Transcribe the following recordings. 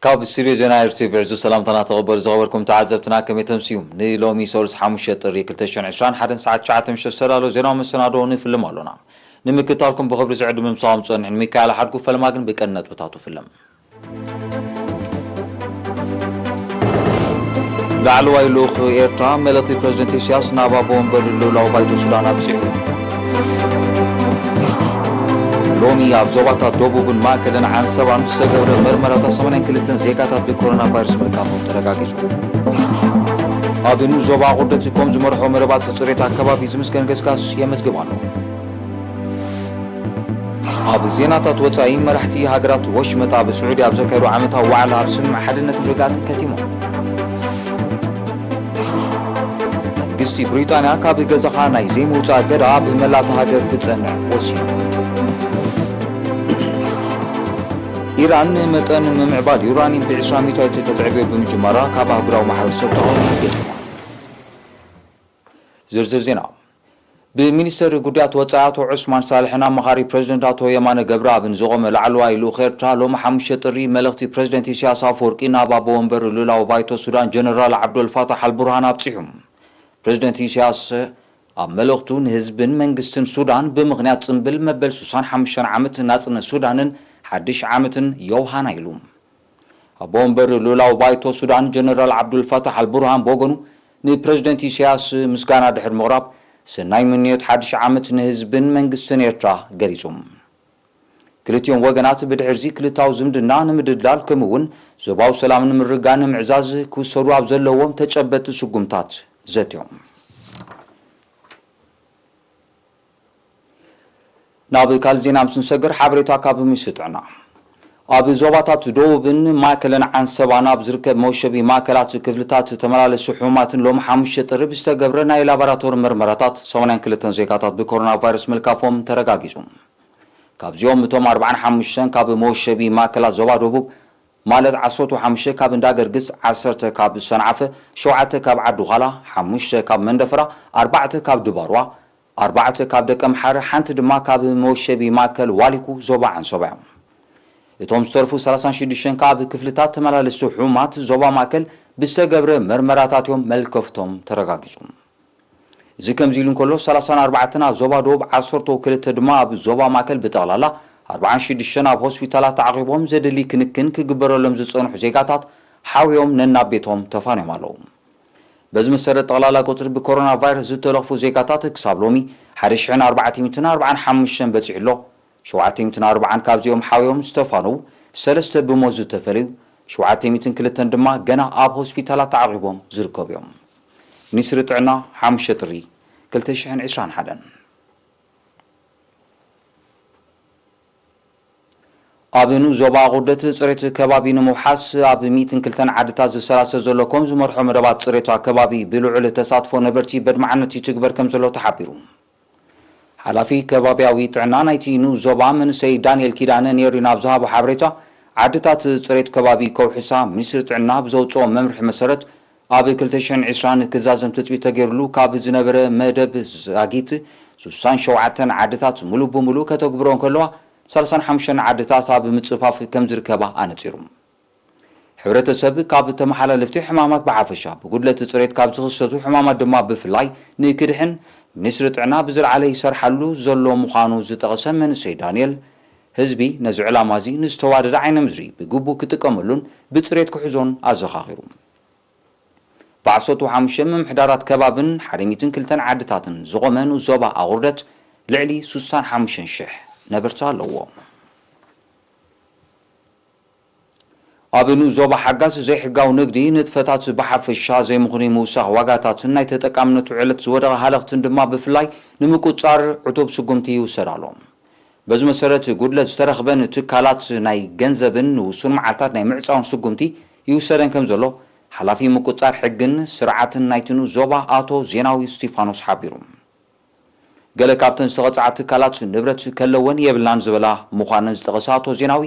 ካብ ስቱድዮ ዜና ኤርቲቪ ዕዙዝ ሰላምታና ተቐበሉ ዝኸበርኩም ተዓዘብትና፣ ከመይ ተምስዩም? ንሎሚ ሰሉስ ሓሙሽተ ጥሪ ክልተ ሽሕን ዕስራን ሓደን ሰዓት ትሽዓተ ምሸት ዝተዳለወ ዜናዊ መሰናዶ ንፍልም ኣሎና። ንምክትታልኩም ብኽብሪ ዝዕድም ምሳኹም ጸኒሑ ሚካኤል ሓድጉ። ፈለማ ግን ብቀንዲ ነጥብታቱ ፍልም። ላዕለዋይ ልኡኽ ኤርትራ መልእኽቲ ፕረዚደንት ኢሳያስ ናብ ኣቦ ወንበር ልኡላዊ ባይቶ ሱዳን ኣብጺሑ። ሎሚ ኣብ ዞባታት ደቡብን ማእከልን ዓንሰባን ዝተገብረ መርመራታት ሰማንያን ክልተን ዜጋታት ብኮሮና ቫይረስ ምልካፎም ተረጋጊጹ። ኣብ ንኡስ ዞባ ኣቑርደት ኮም ዝመርሖ መደባት ጽሬት ኣከባቢ ዝምስገን ገስጋስ የመዝግብ ኣሎ። ኣብ ዜናታት ወጻኢ፣ መራሕቲ ሃገራት ወሽመጥ ኣብ ስዑዲ ኣብ ዘካየዱ ዓመታዊ ዋዕላ ኣብ ስምምዕ ሓድነትን ርግኣትን ከቲሞም። መንግስቲ ብሪጣንያ ካብ ገዛኻ ናይ ዘይምውጻእ እገዳ ኣብ መላእታ ሃገር ክጸንዕ ወሲኑ። ኢራን ንመጠን ምምዕባል ዩራኒየም ብ ዕስራ ሚእታዊት ከተዕብዮ ብምጅማራ ካብ ኣህጉራዊ ማሕበረሰብ ተቓውሞ ገጢማ። ዝርዝር ዜና። ብሚኒስተር ጉዳያት ወጻኢ ኣቶ ዑስማን ሳልሕን ኣማኻሪ ፕረዚደንት ኣቶ የማነ ገብረኣብን ዝቖመ ላዕለዋይ ልኡኽ ኤርትራ ሎሚ ሓሙሽተ ጥሪ መልእኽቲ ፕረዚደንት ኢሳያስ ኣፈወርቂ ናብ ኣቦ ወንበር ልኡላዊ ባይቶ ሱዳን ጀነራል ዓብዶልፋታሕ ኣልቡርሃን ኣብጺሑ። ፕረዚደንት ኢሳያስ ኣብ መልእኽቱ ንህዝብን መንግስትን ሱዳን ብምኽንያት ጽምብል መበል ሱሳን ሓሙሽተን ዓመት ናጽነት ሱዳንን ሓድሽ ዓመትን የውሃና ኢሉ። ኣቦ ወንበር ልኡላዊ ባይቶ ሱዳን ጀነራል ዓብዱልፋታሕ ኣልቡርሃን ብወገኑ ንፕረዚደንት ኢሳያስ ምስጋና ድሕሪ ምቕራብ ሰናይ ምንዮት ሓድሽ ዓመት ንህዝብን መንግስትን ኤርትራ ገሊጹ። ክልቲኦም ወገናት ብድሕርዚ ክልታዊ ዝምድና ንምድልዳል ከምኡ'ውን ዞባዊ ሰላም ንምርጋን ንምዕዛዝ ክውሰዱ ኣብ ዘለዎም ተጨበጥቲ ስጉምታት ዘትዮም። ናብ ካልእ ዜና ምስ ንሰግር ሓበሬታ ካብ ሚኒስትሪ ጥዕና። ኣብ ዞባታት ደቡብን ማእከልን ዓንሰባን ኣብ ዝርከብ መውሸቢ ማእከላት ክፍልታት ተመላለስቲ ሕሙማትን ሎሚ ሓሙሽተ ጥሪ ብዝተገብረ ናይ ላቦራቶሪ መርመራታት ሰማንያን ክልተን ዜጋታት ብኮሮና ቫይረስ ምልካፎም ተረጋጊጹ። ካብዚኦም እቶም ኣርባዓን ሓሙሽተን ካብ መወሸቢ ማእከላት ዞባ ደቡብ፣ ማለት ዓሰርተ ሓሙሽተ ካብ እንዳገርግስ፣ ዓሰርተ ካብ ሰንዓፈ፣ ሸውዓተ ካብ ዓዲ ዃላ፣ ሓሙሽተ ካብ መንደፈራ፣ ኣርባዕተ ካብ ድባርዋ፣ ኣርባዕተ ካብ ደቀምሓረ፣ ሓንቲ ድማ ካብ መወሸቢ ማእከል ዋሊኩ ዞባ ዓንሰባ እዮም። እቶም ዝተርፉ ሰላሳን ሽዱሽተን ካብ ክፍልታት ተመላለስቲ ሕሙማት ዞባ ማእከል ብዝተገብረ መርመራታት እዮም መልከፍቶም ተረጋጊጹ። እዚ ከምዚ ኢሉ እንከሎ፣ ሰላሳን ኣርባዕተን ኣብ ዞባ ደቡብ፣ ዓሰርተው ክልተ ድማ ኣብ ዞባ ማእከል፣ ብጠቕላላ ኣርባዓን ሽዱሽተን ኣብ ሆስፒታላት ተዓቒቦም ዘድሊ ክንክን ክግበረሎም ዝጸንሑ ዜጋታት ሓውዮም ነናብ ቤቶም ተፋንዮም ኣለዉ። በዚ መሰረት፣ ጠቕላላ ቁጽሪ ብኮሮና ቫይረስ ዝተለኽፉ ዜጋታት ክሳብ ሎሚ ሓደ ሽሕን ኣርባዕተ ሚእትን ኣርባዓን ሓሙሽተን በጺሑ ኣሎ። ሸውዓተ ሚእትን ኣርባዓን ካብዚኦም ሓውዮም ዝተፋነዉ፣ ሰለስተ ብሞት ዝተፈለዩ፣ ሸውዓተ ሚእትን ክልተን ድማ ገና ኣብ ሆስፒታላት ተዓቒቦም ዝርከቡ እዮም። ሚኒስትሪ ጥዕና፣ ሓሙሽተ ጥሪ ክልተ ሽሕን ዕስራን ሓደን። ኣብ ንኡስ ዞባ ኣቑርደት ጽሬት ከባቢ ንምውሓስ ኣብ ሚእትን ክልተን ዓድታት ዝሰላሰል ዘሎ ኮም ዝመርሖ መደባት ጽሬት ኣከባቢ ብልዑል ተሳትፎ ነበርቲ በድማዕነት ይትግበር ከም ዘሎ ተሓቢሩ። ሓላፊ ከባብያዊ ጥዕና ናይቲ ንኡስ ዞባ መንእሰይ ዳንኤል ኪዳነ ንኤሪና ኣብ ዝሃቦ ሓበሬታ፣ ዓድታት ጽሬት ከባቢ ከውሕሳ ሚኒስትሪ ጥዕና ብዘውጽኦ መምርሒ መሰረት ኣብ ክልተ ሽሕን ዕስራን ክዛዘም ትጽቢት ተገይሩሉ ካብ ዝነበረ መደብ ዛጊት ሱሳን ሸውዓተን ዓድታት ሙሉእ ብሙሉእ ከተግብሮ እንከለዋ፣ ሰላሳን ሓሙሽተን ዓድታት ኣብ ምጽፋፍ ከም ዝርከባ ኣነጺሩ። ሕብረተሰብ ካብ ተመሓላለፍቲ ሕማማት ብሓፈሻ፣ ብጉድለት ጽሬት ካብ ዝኽሰቱ ሕማማት ድማ ብፍላይ ንክድሕን ሚኒስትሪ ጥዕና ብዝለዓለ ይሰርሓሉ ዘሎ ምዃኑ ዝጠቐሰ መንእሰይ ዳንኤል፣ ህዝቢ ነዚ ዕላማ እዚ ንዝተዋደደ ዓይነ ምድሪ ብግቡእ ክጥቀመሉን ብጽሬት ክሕዞን ኣዘኻኺሩ። ብዓሰርተ ሓሙሽተ ምምሕዳራት ከባብን ሓደ ሚእትን ክልተን ዓድታትን ዝቖመ ንኡስ ዞባ ኣቑርደት ልዕሊ ሱሳን ሓሙሽተን ሽሕ ነበርቲ ኣለዎ። ኣብ ንኡስ ዞባ ሓጋዝ ዘይሕጋዊ ንግዲ ንጥፈታት ብሓፈሻ ዘይምኽኑይ ምውሳኽ ዋጋታትን ናይ ተጠቃምነቱ ዕለት ዝወደቐ ሃለኽትን ድማ ብፍላይ ንምቁጻር ዕቱብ ስጉምቲ ይውሰድ ኣሎ። በዚ መሰረት ጉድለት ዝተረኽበን ትካላት ናይ ገንዘብን ንውሱን መዓልታት ናይ ምዕጻውን ስጉምቲ ይውሰደን ከም ዘሎ ሓላፊ ምቁጻር ሕግን ስርዓትን ናይቲ ንኡስ ዞባ ኣቶ ዜናዊ እስቲፋኖስ ሓቢሩ። ገለ ካብተን ዝተቐጽዓ ትካላት ንብረት ከለወን የብላን ዝበላ ምዃነን ዝጠቐሰ ኣቶ ዜናዊ፣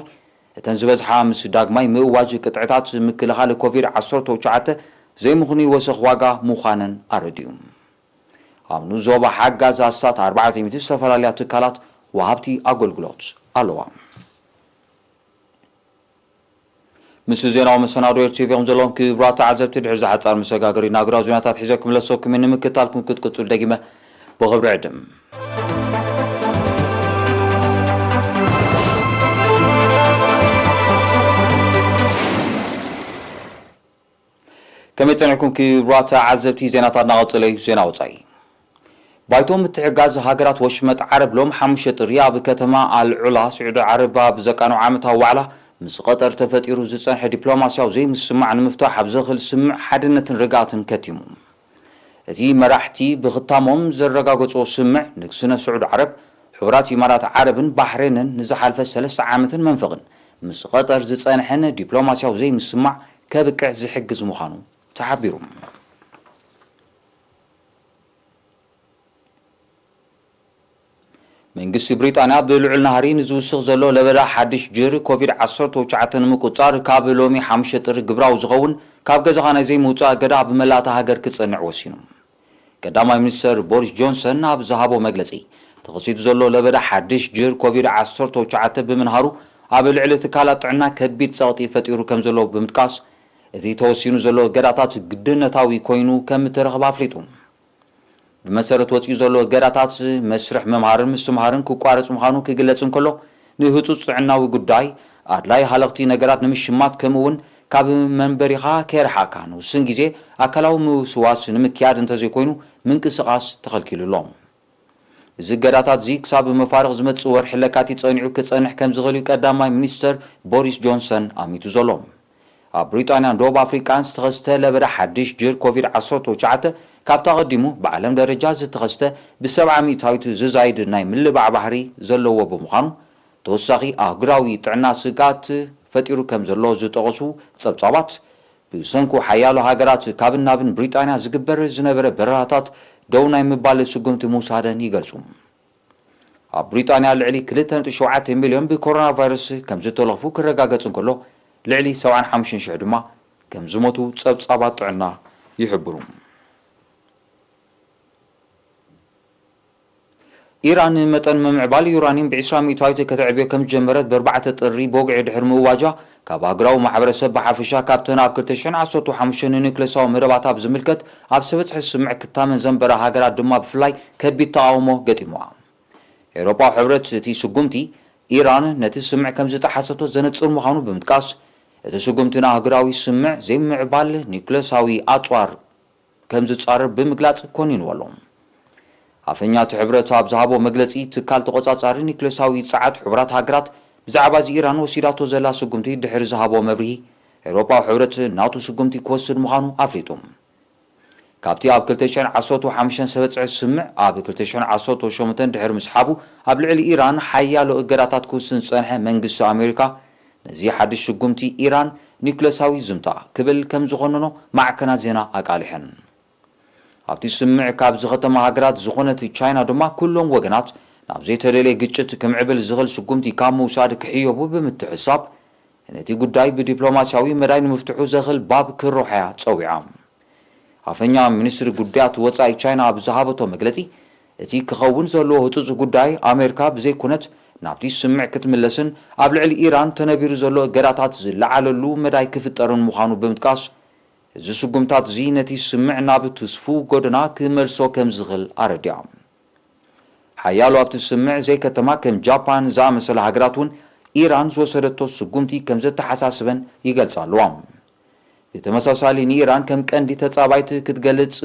እተን ዝበዝሓ ምስ ዳግማይ ምእዋጅ ቅጥዕታት ምክልኻል ኮቪድ ዓሰርተ ትሽዓተ ዘይምኽኑይ ወሰኽ ዋጋ ምዃነን ኣረዲኡ። ኣብ ንኡስ ዞባ ሓጋዝ ኣስታት ኣርባዕተ ሚእቲ ዝተፈላለያ ትካላት ወሃብቲ ኣገልግሎት ኣለዋ። ምስ ዜናዊ መሰናዶ ኤርትቪ ኢኹም ዘለኹም ክቡራት ተዓዘብቲ። ድሕሪ ዝሓጻር መሰጋገሪ ናግራ ዜናታት ሒዘ ክምለሰኩም እየ። ንምክትታልኩም ክትቅጽሉ ደጊመ ብኽብሪ ዕድም። ከመይ ጸኒሕኩም ክቡራት ተዓዘብቲ? ዜናታት እናቐጸለ እዩ። ዜና ወጻኢ። ባይቶ ምትሕጋዝ ሃገራት ወሽመጥ ዓረብ ሎም ሓሙሽተ ጥሪ ኣብ ከተማ ኣልዑላ ስዑዲ ዓረብ ኣብ ዘቃነው ዓመታዊ ዋዕላ ምስ ቐጠር ተፈጢሩ ዝጸንሐ ዲፕሎማስያዊ ዘይምስምማዕ ንምፍታሕ ኣብ ዘኽእል ስምምዕ ሓድነትን ርግኣትን ከቲሙ። እቲ መራሕቲ ብኽታሞም ዘረጋገጽዎ ስምምዕ ንግስነት ስዑዲ ዓረብ፣ ሕቡራት ኢማራት ዓረብን ባሕሬንን ንዝሓልፈ ሰለስተ ዓመትን መንፈቕን ምስ ቐጠር ዝጸንሐን ዲፕሎማስያዊ ዘይምስምማዕ ከብቅዕ ዝሕግዝ ምዃኑ ተሓቢሩ። መንግስቲ ብሪጣንያ ብልዑል ናህሪ ንዝውስኽ ዘሎ ለበዳ ሓድሽ ጅር ኮቪድ ዓሰርተ ትሽዓተ ንምቁጽጻር ካብ ሎሚ ሓሙሽተ ጥሪ ግብራዊ ዝኸውን ካብ ገዛኻ ናይ ዘይምውጻእ እገዳ ኣብ መላእታ ሃገር ክጸንዕ ወሲኑ። ቀዳማይ ሚኒስተር ቦሪስ ጆንሰን ኣብ ዝሃቦ መግለጺ፣ ተኸሲቱ ዘሎ ለበዳ ሓድሽ ጅር ኮቪድ ዓሰርተ ትሽዓተ ብምንሃሩ ኣብ ልዕሊ ትካላት ጥዕና ከቢድ ጸቕጢ ፈጢሩ ከም ዘሎ ብምጥቃስ፣ እቲ ተወሲኑ ዘሎ እገዳታት ግድነታዊ ኮይኑ ከም እተረኽበ ኣፍሊጡ። ብመሰረት ወጺኡ ዘሎ እገዳታት መስርሕ ምምሃርን ምስትምሃርን ክቋረጽ ምዃኑ ክግለጽ እንከሎ፣ ንህጹጽ ጥዕናዊ ጉዳይ ኣድላይ ሃለኽቲ ነገራት ንምሽማት ከምኡውን ካብ መንበሪኻ ከይረሓቕካ ንውሱን ግዜ ኣካላዊ ምውስዋስ ንምክያድ እንተዘይኮይኑ ምንቅስቓስ ተኸልኪሉ ኣሎ። እዚ እገዳታት እዚ ክሳብ መፋርቕ ዝመጽእ ወርሒ ለካቲት ጸኒዑ ክጸንሕ ከም ዝኽእል እዩ ቀዳማይ ሚኒስተር ቦሪስ ጆንሰን ኣሚቱ ዘሎ። ኣብ ብሪጣንያን ደቡብ ኣፍሪቃን ዝተኸስተ ለበዳ ሓድሽ ጅር ኮቪድ ዓሰርተ ትሽዓተ ካብቲ ኣቐዲሙ ብዓለም ደረጃ ዝተኸስተ ብሰብዓ ሚእታዊት ዝዛይድ ናይ ምልባዕ ባህሪ ዘለዎ ብምዃኑ፣ ተወሳኺ ኣህጉራዊ ጥዕና ስግኣት ፈጢሩ ከም ዘሎ ዝጠቐሱ ጸብጻባት፣ ብሰንኩ ሓያሎ ሃገራት ካብን ናብን ብሪጣንያ ዝግበር ዝነበረ በረራታት ደው ናይ ምባል ስጉምቲ ምውሳደን ይገልጹ። ኣብ ብሪጣንያ ልዕሊ ክልተ ነጥቢ ሸውዓተ ሚልዮን ብኮሮና ቫይረስ ከም ዝተለኽፉ ክረጋገጽ እንከሎ፣ ልዕሊ ሰብዓን ሓሙሽተን ሽሕ ድማ ከም ዝሞቱ ጸብጻባት ጥዕና ይሕብሩ። ኢራን መጠን ምምዕባል ዩራኒየም ብዕስራ ሚእታዊት ከተዕብዮ ከም ዝጀመረት ብኣርባዕተ ጥሪ ብወግዒ ድሕሪ ምእዋጃ፣ ካብ ኣህጉራዊ ማሕበረሰብ ብሓፈሻ፣ ካብተን ኣብ ክልተ ሽሕን ዓሰርተ ሓሙሽተን ንኒውክለሳዊ መደባት ኣብ ዝምልከት ኣብ ዝተበጽሐ ስምምዕ ክታመን ዘንበራ ሃገራት ድማ ብፍላይ ከቢድ ተቓውሞ ገጢምዋ። ኤውሮጳዊ ሕብረት እቲ ስጉምቲ፣ ኢራን ነቲ ስምምዕ ከም ዝጠሓሰቶ ዘነጽር ምዃኑ ብምጥቃስ፣ እቲ ስጉምቲ ንኣህጉራዊ ስምምዕ ዘይምምዕባል ኒውክለሳዊ ኣጽዋር ከም ዝጻረር ብምግላጽ ኮኒንዎ ኣሎ። ኣፈኛ እቲ ሕብረት ኣብ ዝሃቦ መግለጺ፣ ትካል ተቖጻጻሪ ኒውክለሳዊ ጸዓት ሕቡራት ሃገራት ብዛዕባ እዚ ኢራን ወሲዳቶ ዘላ ስጉምቲ ድሕሪ ዝሃቦ መብርሂ፣ ኤውሮጳዊ ሕብረት ናቱ ስጉምቲ ክወስድ ምዃኑ ኣፍሊጡ። ካብቲ ኣብ ክልተ ሽሕን ዓሰርተ ሓሙሽተን ዝተበጽሐ ስምምዕ ኣብ ክልተ ሽሕን ዓሰርተ ሸሞንተን ድሕሪ ምስሓቡ፣ ኣብ ልዕሊ ኢራን ሓያሎ እገዳታት ክውስን ዝጸንሐ መንግስቲ ኣሜሪካ፣ ነዚ ሓድሽ ስጉምቲ ኢራን ኒውክለሳዊ ዝምታ ክብል ከም ዝኾነኖ ማዕከናት ዜና ኣቃሊሐን። ኣብቲ ስምምዕ ካብ ዝኸተማ ሃገራት ዝኾነት ቻይና ድማ፣ ኩሎም ወገናት ናብ ዘይተደልየ ግጭት ክምዕብል ዝኽእል ስጉምቲ ካብ ምውሳድ ክሕየቡ ብምትሕስሳብ፣ ነቲ ጉዳይ ብዲፕሎማስያዊ መዳይ ንምፍትሑ ዘኽእል ባብ ክርሖያ ጸዊዓ። ኣፈኛ ሚኒስትሪ ጉዳያት ወጻኢ ቻይና ኣብ ዝሃበቶ መግለጺ፣ እቲ ክኸውን ዘለዎ ህጹጽ ጉዳይ፣ ኣሜሪካ ብዘይኮነት ናብቲ ስምምዕ ክትምለስን ኣብ ልዕሊ ኢራን ተነቢሩ ዘሎ እገዳታት ዝለዓለሉ መዳይ ክፍጠርን ምዃኑ ብምጥቃስ፣ እዚ ስጉምታት እዚ ነቲ ስምምዕ ናብ ትስፉው ጎደና ክመልሶ ከም ዝኽእል ኣረዲኣ። ሓያሎ ኣብቲ ስምምዕ ዘይከተማ ከም ጃፓን ዝኣመሰላ ሃገራት እውን፣ ኢራን ዝወሰደቶ ስጉምቲ ከም ዘተሓሳስበን ይገልጻ ኣለዋ። ብተመሳሳሊ፣ ንኢራን ከም ቀንዲ ተጻባይት ክትገልጽ፣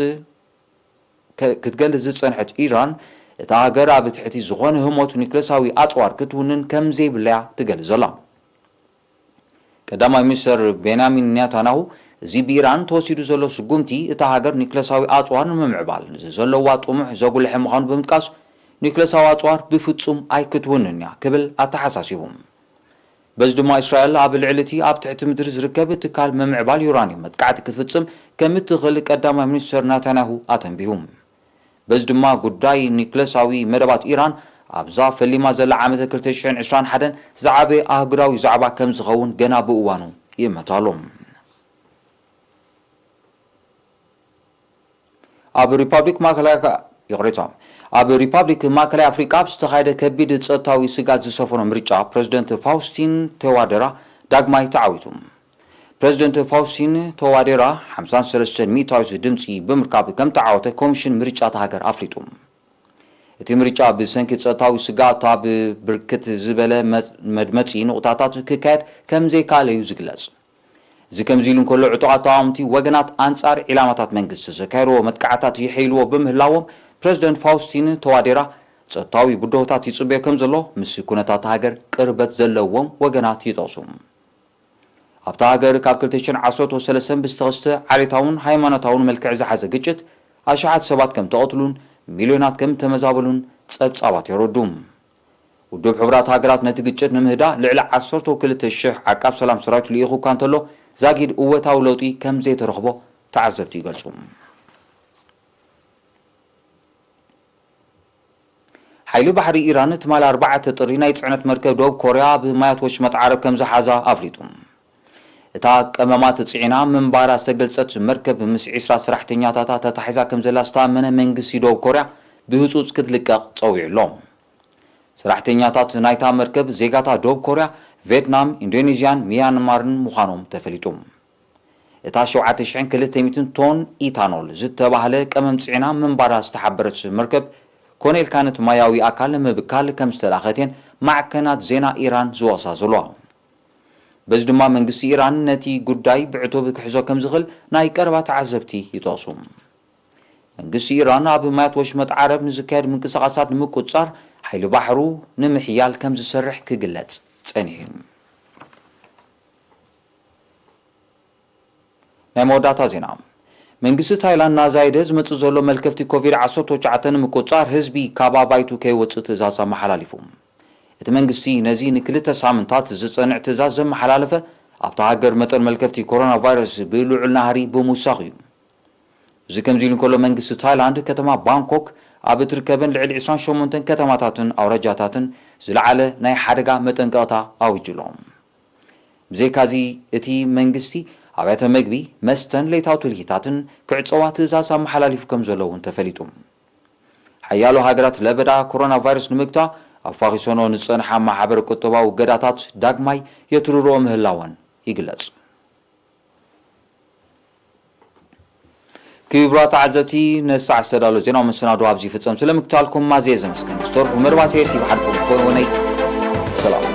ከ-፣ ክትገልጽ ዝጸንሐት ኢራን፣ እታ ሃገር ኣብ ትሕቲ ዝኾነ ህሞት ኒውክለሳዊ ኣጽዋር ክትውንን ከም ዘይብላ'ያ ትገልጽ ዘላ። ቀዳማይ ሚኒስተር ቤንያሚን ኔታንያሁ፣ እዚ ብኢራን ተወሲዱ ዘሎ ስጉምቲ፣ እታ ሃገር ኒውክለሳዊ ኣጽዋር ንምምዕባል ንዘለዋ ጥሙሕ ዘጉልሐ ምዃኑ ብምጥቃስ፣ ኒውክለሳዊ ኣጽዋር ብፍጹም ኣይክትውንን እያ ክብል ኣተሓሳሲቡ። በዚ ድማ፣ እስራኤል ኣብ ልዕሊ እቲ ኣብ ትሕቲ ምድሪ ዝርከብ ትካል ምምዕባል ዩራኒየም መጥቃዕቲ ክትፍጽም ከም እትኽእል ቀዳማይ ሚኒስተር ናታንያሁ ኣተንቢሁ። በዚ ድማ፣ ጉዳይ ኒውክለሳዊ መደባት ኢራን ኣብዛ ፈሊማ ዘላ ዓመተ ክልተ ሽሕን ዕስራን ሓደን ዝዓበየ ኣህጉራዊ ዛዕባ ከም ዝኸውን ገና ብእዋኑ ይእመት ኣሎ። ኣብ ሪፓብሊክ ማእከላይ፣ ይቕሬታ፣ ኣብ ሪፓብሊክ ማእከላይ ኣፍሪቃ ኣብ ዝተኻየደ ከቢድ ጸጥታዊ ስግኣት ዝሰፈኖ ምርጫ፣ ፕረዚደንት ፋውስቲን ቴዋደራ ዳግማይ ተዓዊቱ። ፕረዚደንት ፋውስቲን ተዋዴራ ሓምሳን ሰለስተን ሚእታዊት ድምፂ ብምርካብ ከም ተዓወተ ኮሚሽን ምርጫ እታ ሃገር ኣፍሊጡ። እቲ ምርጫ ብሰንኪ ጸጥታዊ ስግኣት ኣብ ብርክት ዝበለ መ- መድመጺ ንቑጣታት ክካየድ ከም ዘይከኣለ እዩ ዝግለጽ። እዚ ከምዚ ኢሉ እንከሎ፣ ዕጡቓት ተቓወምቲ ወገናት ኣንጻር ዒላማታት መንግስቲ ዘካየድዎ መጥቃዕታት ይሕይልዎ ብምህላዎም፣ ፕረዚደንት ፋውስቲን ተዋዴራ ጸጥታዊ ብድሆታት ይጽበዮ ከም ዘሎ ምስ ኩነታት ሃገር ቅርበት ዘለዎም ወገናት ይጠቕሱ። ኣብታ ሃገር ካብ ክልተ ሽሕን ዓሰርተ ሰለስተን ብዝተኸስተ ዓሌታውን ሃይማኖታውን መልክዕ ዝሓዘ ግጭት ኣሽሓት ሰባት ከም ተቐትሉን ሚልዮናት ከም ተመዛበሉን ጸብጻባት የረዱ። ውድብ ሕቡራት ሃገራት ነቲ ግጭት ንምህዳእ ልዕሊ ዓሰርተ ክልተ ሽሕ ዓቃብ ሰላም ሰራዊት ልኢኹ እኳ እንተሎ፣ ዛጊድ እወታዊ ለውጢ ከም ዘይተረኽቦ ተዓዘብቲ ይገልጹ። ሓይሊ ባሕሪ ኢራን ትማሊ ኣርባዕተ ጥሪ ናይ ጽዕነት መርከብ ደቡብ ኮርያ ኣብ ማያት ወሽመጥ ዓረብ ከም ዝሓዛ ኣፍሊጡ። እታ ቀመማት ጽዒና ምንባራ ዝተገልጸት መርከብ ምስ ዒስራ ሰራሕተኛታታ ተታሒዛ ከም ዘላ ዝተኣመነ መንግስቲ ደቡብ ኮርያ ብህጹጽ ክትልቀቕ ጸዊዑ ኣሎ። ሰራሕተኛታት ናይታ መርከብ ዜጋታት ደቡብ ኮርያ፣ ቬትናም፣ ኢንዶኔዥያን ሚያንማርን ምዃኖም ተፈሊጡ። እታ ሸውዓተ ሽሕን ክልተ ሚእትን ቶን ኢታኖል ዝተባህለ ቀመም ጽዒና ምንባራ ዝተሓበረት መርከብ፣ ኮነ ኢልካ ነቲ ማያዊ ኣካል ንምብካል ከም ዝተላኸት እየን ማዕከናት ዜና ኢራን ዝወቕሳ ዘለዋ። በዚ ድማ መንግስቲ ኢራን ነቲ ጉዳይ ብዕቱብ ክሕዞ ከም ዝኽእል ናይ ቀረባ ተዓዘብቲ ይጠቕሱ። መንግስቲ ኢራን ኣብ ማያት ወሽመጥ ዓረብ ንዝካየድ ምንቅስቓሳት ንምቁጽጻር፣ ሓይሊ ባሕሩ ንምሕያል ከም ዝሰርሕ ክግለጽ ጸኒሑ። ናይ መወዳእታ ዜና። መንግስቲ ታይላንድ ናዛይደ ዝመጽእ ዘሎ መልከፍቲ ኮቪድ ዓሰርተ ትሽዓተ ንምቁጽጻር ህዝቢ ካብ ኣባይቱ ከይወጽእ ትእዛዝ ኣመሓላሊፉ። እቲ መንግስቲ ነዚ ንክልተ ሳምንታት ዝጸንዕ ትእዛዝ ዘመሓላለፈ፣ ኣብታ ሃገር መጠን መልከፍቲ ኮሮና ቫይረስ ብልዑል ናህሪ ብምውሳኽ እዩ። እዚ ከምዚ ኢሉ እንከሎ፣ መንግስቲ ታይላንድ ከተማ ባንኮክ ኣብ እትርከበን ልዕሊ ዕስራን ሸሞንተን ከተማታትን ኣውራጃታትን ዝለዓለ ናይ ሓደጋ መጠንቀቕታ ኣዊጁ ኣሎ። ብዘይካዚ፣ እቲ መንግስቲ ኣብያተ መግቢ፣ መስተን ለይታዊ ትልሂታትን ክዕጸዋ ትእዛዝ ኣመሓላሊፉ ከም ዘሎ እውን ተፈሊጡ። ሓያሎ ሃገራት ለበዳ ኮሮና ቫይረስ ንምግታእ ኣፋኺሶኖ ንዝጸንሓ ማሕበረ ቁጠባዊ እገዳታት ዳግማይ የትርርኦ ምህላወን ይግለጽ። ክቡራት ተዓዘብቲ፣ ነሳዕ ዝተዳሎ ዜናዊ መሰናዶ ኣብዚ ይፍጸም። ስለ ምክታልኩም ኣዝየ ዘመስግን። ዝተርፉ መርባሴ ቲቪ ሓድኩም ክኾንወነይ። ሰላም።